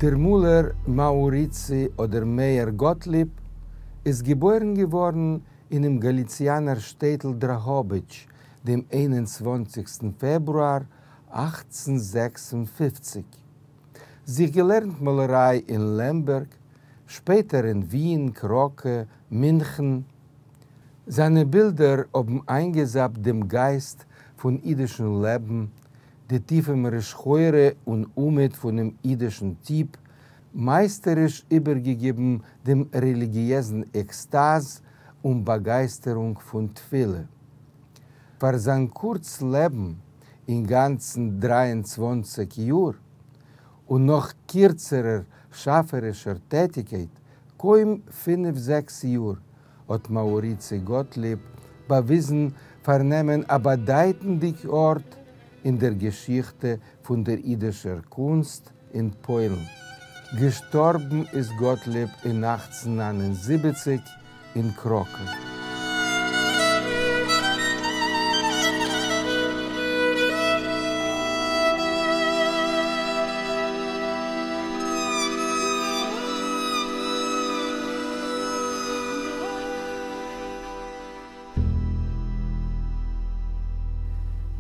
דער מאלער מאוריצי אדער מאיר גאטליב איז געבוירן געווארן אינעם גאליציאנער שטעטל דראהאביטש דעם 21סטן פעברואר 1856. זיך געלערנט מאלעריי אין לעמבערג, שפעטער אין ווין, קראקע, מינכן. זיינע בילדער האבן איינגעזאפט דעם גייסט פון אידישן לעבן, די טיפע מרה שחורה און אומעט פונעם אידישן טיפ, מייסטעריש איבערגעגעבן דעם רעליגיעזן עקסטאז און באגייסטערונג פון תפילה. פאר זיין קורץ לעבן, אינגאנצן 23 יאר, און נאך קירצערער שאפערישער טעטיגקייט, קוים פינף-זעקס יאר, האט מאוריצי גאטליב באוויזן פארנעמען א באדייטנדיג ארט אין דער געשיכטע פון דער אידישער קונסט אין פוילן. געשטארבן איז גאטליב אין 1879 אין קראקע.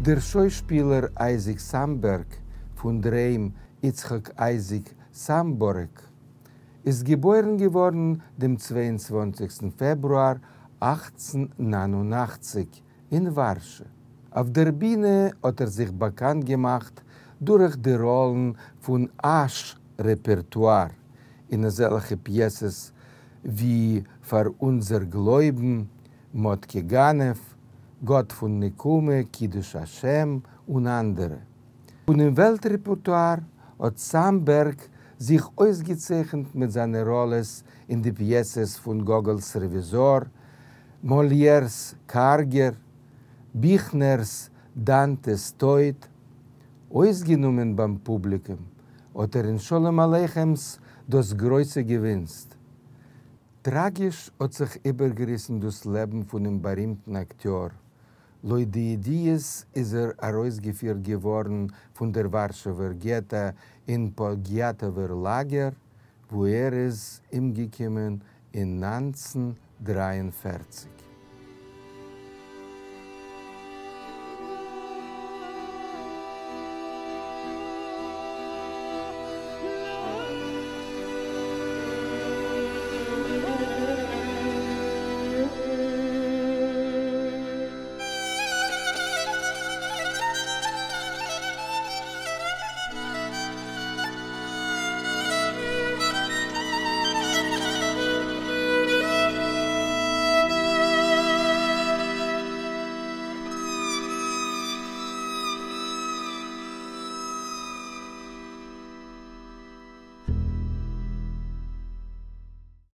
דער שוישפילער אייזיק סאמבערג, פון דער היים יצחק אייזיק סאמבארעק, איז געבוירן געווארן דעם 22סטן פעברואר 1889 אין ווארשע. אויף דער בינע האט ער זיך באקאנט געמאכט דורך די ראלן פון אש רעפערטואר אין אזעלכע פיעסעס ווי פאר אונזער גלויבן, מאטקע גנב, גאט פון נקמה, קידוש השם און אנדערע. פונעם וועלט רעפערטואר האט סאמבערג זיך אויסגעצייכנט מיט זיינע ראלעס אין די פיעסעס פון גאגאל'ס רעוויזאר, מאליער'ס קארגער, ביכנער'ס דאנטע'ס טויט. אויסגענומען ביים פובליקום האט ער אין שלום עליכם'ס דאס גרויסע געווינס. טראגיש האט זיך איבערגעריסן דאס לעבן פונעם בארימטן אקטיאר. לויט די ידיעות איז ער ארויסגעפירט געווארן פון דער ווארשעווער געטא אין פאגיאטאווער לאגער, וואו ער איז אומגעקומען אין 1943.